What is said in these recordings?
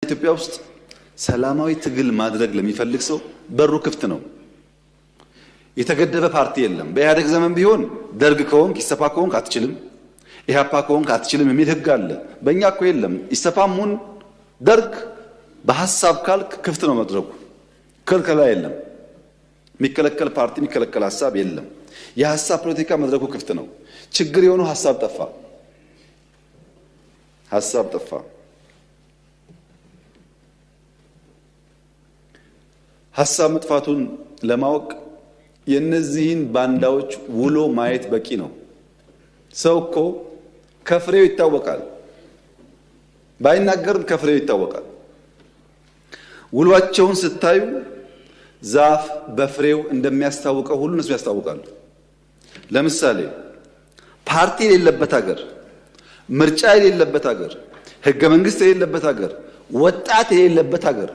ኢትዮጵያ ውስጥ ሰላማዊ ትግል ማድረግ ለሚፈልግ ሰው በሩ ክፍት ነው። የተገደበ ፓርቲ የለም። በኢህአዴግ ዘመን ቢሆን ደርግ ከሆንክ፣ ኢሰፓ ከሆንክ አትችልም፣ ኢህአፓ ከሆንክ አትችልም የሚል ህግ አለ። በእኛ እኮ የለም። ኢሰፓም ሁን ደርግ በሀሳብ ካልክ ክፍት ነው መድረኩ። ክልከላ የለም። የሚከለከል ፓርቲ፣ የሚከለከል ሀሳብ የለም። የሀሳብ ፖለቲካ መድረኩ ክፍት ነው። ችግር የሆነው ሀሳብ ጠፋ፣ ሀሳብ ጠፋ። ሀሳብ መጥፋቱን ለማወቅ የእነዚህን ባንዳዎች ውሎ ማየት በቂ ነው። ሰው እኮ ከፍሬው ይታወቃል። ባይናገርም ከፍሬው ይታወቃል። ውሏቸውን ስታዩ ዛፍ በፍሬው እንደሚያስታውቀው ሁሉ እነሱ ያስታውቃሉ። ለምሳሌ ፓርቲ የሌለበት ሀገር፣ ምርጫ የሌለበት ሀገር፣ ህገ መንግስት የሌለበት ሀገር፣ ወጣት የሌለበት ሀገር፣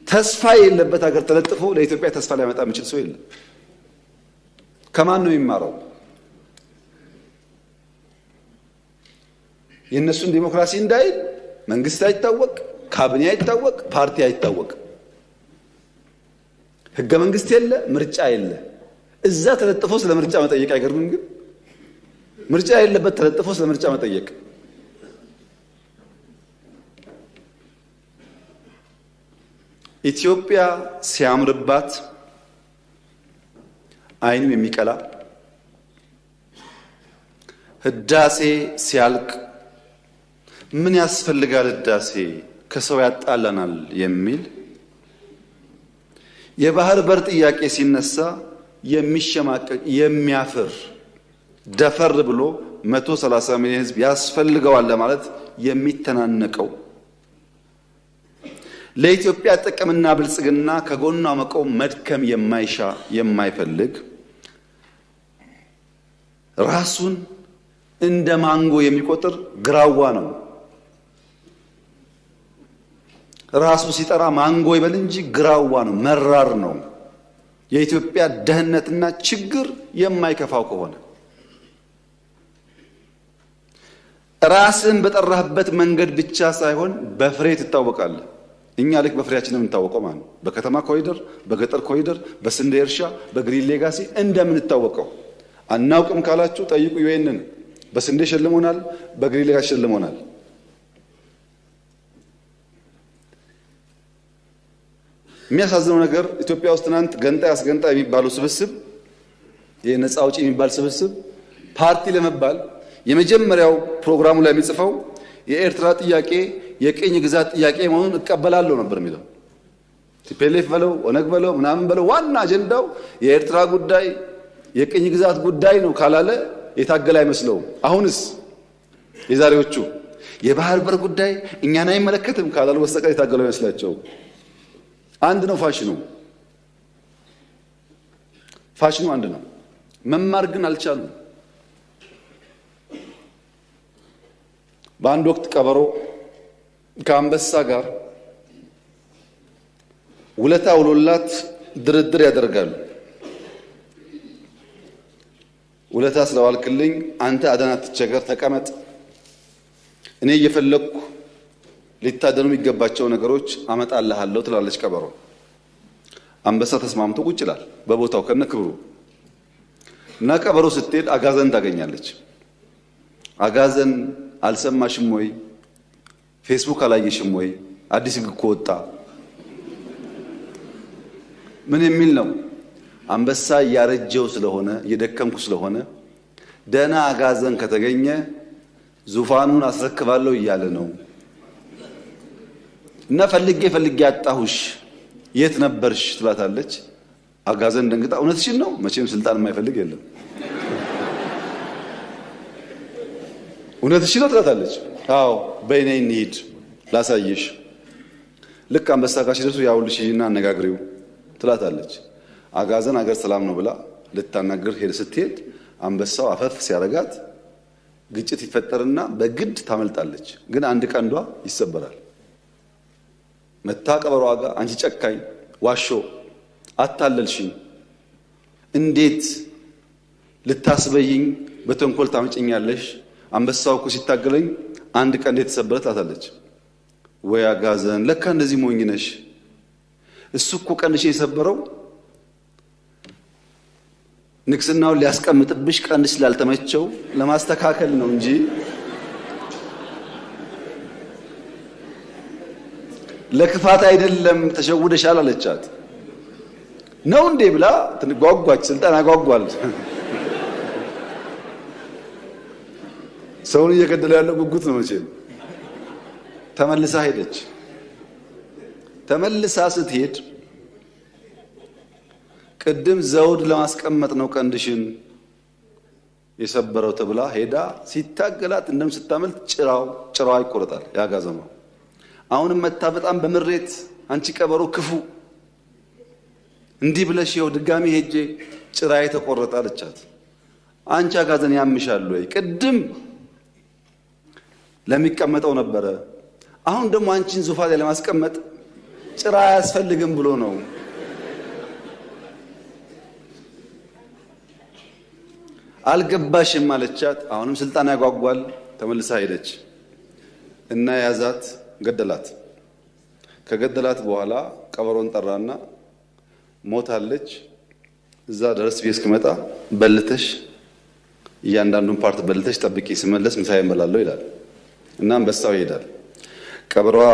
ተስፋ የሌለበት ሀገር ተለጥፎ ለኢትዮጵያ ተስፋ ሊያመጣ የሚችል ሰው የለም። ከማን ነው የሚማረው? የእነሱን ዲሞክራሲ እንዳይል መንግስት አይታወቅ፣ ካቢኔ አይታወቅ፣ ፓርቲ አይታወቅ፣ ህገ መንግስት የለ፣ ምርጫ የለ። እዛ ተለጥፎ ስለ ምርጫ መጠየቅ አይገርምም? ግን ምርጫ የሌለበት ተለጥፎ ስለ ምርጫ መጠየቅ። ኢትዮጵያ ሲያምርባት ዓይኑ የሚቀላ፣ ህዳሴ ሲያልቅ ምን ያስፈልጋል ህዳሴ ከሰው ያጣላናል የሚል፣ የባህር በር ጥያቄ ሲነሳ የሚሸማቀቅ፣ የሚያፍር፣ ደፈር ብሎ 130 ሚሊዮን ህዝብ ያስፈልገዋል ለማለት የሚተናነቀው፣ ለኢትዮጵያ ጥቅምና ብልጽግና ከጎኗ መቆም መድከም የማይሻ፣ የማይፈልግ፣ ራሱን እንደ ማንጎ የሚቆጥር ግራዋ ነው። ራሱ ሲጠራ ማንጎ ይበል እንጂ ግራዋ ነው፣ መራር ነው። የኢትዮጵያ ደህንነትና ችግር የማይከፋው ከሆነ ራስን በጠራህበት መንገድ ብቻ ሳይሆን በፍሬ ትታወቃለህ። እኛ ልክ በፍሬያችን የምንታወቀው ማለት ነው። በከተማ ኮሪደር፣ በገጠር ኮሪደር፣ በስንዴ እርሻ፣ በ Green Legacy እንደምንታወቀው አናውቅም ካላችሁ ጠይቁ። UN ን በስንዴ ሸልሞናል፣ በ Green Legacy ሸልሞናል። የሚያሳዝነው ነገር ኢትዮጵያ ውስጥ ትናንት ገንጣይ አስገንጣይ የሚባለው ስብስብ፣ የነፃ አውጪ የሚባል ስብስብ ፓርቲ ለመባል የመጀመሪያው ፕሮግራሙ ላይ የሚጽፈው የኤርትራ ጥያቄ የቅኝ ግዛት ጥያቄ መሆኑን እቀበላለሁ ነበር የሚለው። TPLF በለው፣ ኦነግ በለው፣ ምናምን በለው፣ ዋና አጀንዳው የኤርትራ ጉዳይ የቅኝ ግዛት ጉዳይ ነው ካላለ የታገለ አይመስለውም። አሁንስ የዛሬዎቹ የባህር በር ጉዳይ እኛን አይመለከትም ካላሉ በስተቀር የታገሉ አይመስላቸውም። አንድ ነው ፋሽኑ፣ ፋሽኑ አንድ ነው። መማር ግን አልቻሉም። በአንድ ወቅት ቀበሮ ከአንበሳ ጋር ውለታ ውሎላት ድርድር ያደርጋሉ። ውለታ ስለዋልክልኝ አንተ አደን አትቸገር፣ ተቀመጥ፣ እኔ እየፈለግኩ ሊታደኑ የሚገባቸው ነገሮች አመጣልሃለሁ ትላለች ቀበሮ። አንበሳ ተስማምቶ ቁጭ ይላል በቦታው ከነ ክብሩ። እና ቀበሮ ስትሄድ አጋዘን ታገኛለች። አጋዘን አልሰማሽም ወይ? ፌስቡክ አላየሽም ወይ? አዲስ ሕግ እኮ ወጣ። ምን የሚል ነው? አንበሳ እያረጀው ስለሆነ፣ እየደከምኩ ስለሆነ፣ ደህና አጋዘን ከተገኘ ዙፋኑን አስረክባለሁ እያለ ነው። እና ፈልጌ ፈልጌ አጣሁሽ፣ የት ነበርሽ ትላታለች። አጋዘን ደንግጣ እውነትሽን ነው፣ መቼም ስልጣን የማይፈልግ የለም። እውነትሽን ነው ትላታለች። አዎ በይ ነይ እንሂድ ላሳይሽ። ልክ አንበሳ ጋር ሲደርሱ ያውልሽ እና አነጋግሪው ትላታለች። አጋዘን አገር ሰላም ነው ብላ ልታናግር ሄድ ስትሄድ አንበሳው አፈፍ ሲያረጋት ግጭት ይፈጠርና በግድ ታመልጣለች። ግን አንድ ቀንዷ ይሰበራል። መታ ቀበሮዋ ጋር አንቺ ጨካኝ ዋሾ አታለልሽኝ፣ እንዴት ልታስበይኝ በተንኮል ታመጭኛለሽ? አንበሳው እኮ ሲታገለኝ አንድ ቀንዴ ተሰበረ ትላታለች። ወይ አጋዘን ለካ እንደዚህ ሞኝ ነሽ። እሱ እኮ ቀንድሽን የሰበረው ንግስናውን ሊያስቀምጥብሽ ቀንድ ስላልተመቸው ለማስተካከል ነው እንጂ ለክፋት አይደለም፣ ተሸውደሻል አለቻት። ነው እንዴ ብላ ጓጓች። ስልጣን ያጓጓል። ሰውን እየገደለ ያለው ጉጉት ነው መቼም። ተመልሳ ሄደች። ተመልሳ ስትሄድ ቅድም ዘውድ ለማስቀመጥ ነው ቀንድሽን የሰበረው ተብላ ሄዳ ሲታገላት እንደም ስታመልጥ ጭራዋ ይቆረጣል የአጋዘኗ። አሁንም መታ በጣም በምሬት አንቺ ቀበሮ ክፉ እንዲህ ብለሽ ይኸው ድጋሚ ሄጄ ጭራዬ ተቆረጠ አለቻት። አንቺ አጋዘን ያምሻል ወይ? ቅድም ለሚቀመጠው ነበረ፣ አሁን ደግሞ አንቺን ዙፋን ላይ ለማስቀመጥ ጭራ አያስፈልግም ብሎ ነው። አልገባሽም አለቻት። አሁንም ስልጣን ያጓጓል። ተመልሳ ሄደች እና ያዛት፣ ገደላት። ከገደላት በኋላ ቀበሮን ጠራና ሞታለች፣ እዛ ድረስ ብዬ እስክመጣ በልተሽ እያንዳንዱን part በልተሽ ጠብቂ፣ ስመለስ ምሳዬን እበላለሁ ይላል እና አንበሳው ይሄዳል። ቀበሮዋ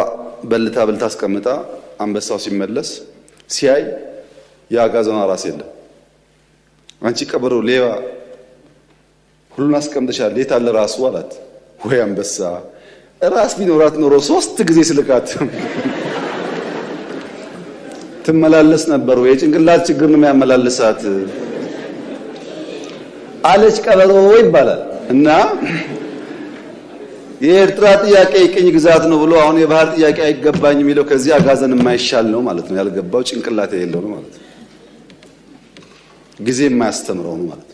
በልታ በልታ አስቀምጣ አንበሳው ሲመለስ ሲያይ የአጋዘኗ ራስ የለም። አንቺ ቀበሮ ሌባ ሁሉን አስቀምጠሻል፣ የት አለ ራሱ አላት። ወይ አንበሳ ራስ ቢኖራት ኖሮ 3 ጊዜ ስልካት ትመላለስ ነበር ወይ? የጭንቅላት ችግር ነው የሚያመላልሳት አለች ቀበሮ ይባላል። እና የኤርትራ ጥያቄ የቅኝ ግዛት ነው ብሎ አሁን የባህር ጥያቄ አይገባኝ የሚለው ከዚህ አጋዘን የማይሻል ነው ማለት ነው። ያልገባው ጭንቅላት የሌለው ነው ማለት ነው። ጊዜ የማያስተምረው ነው ማለት ነው።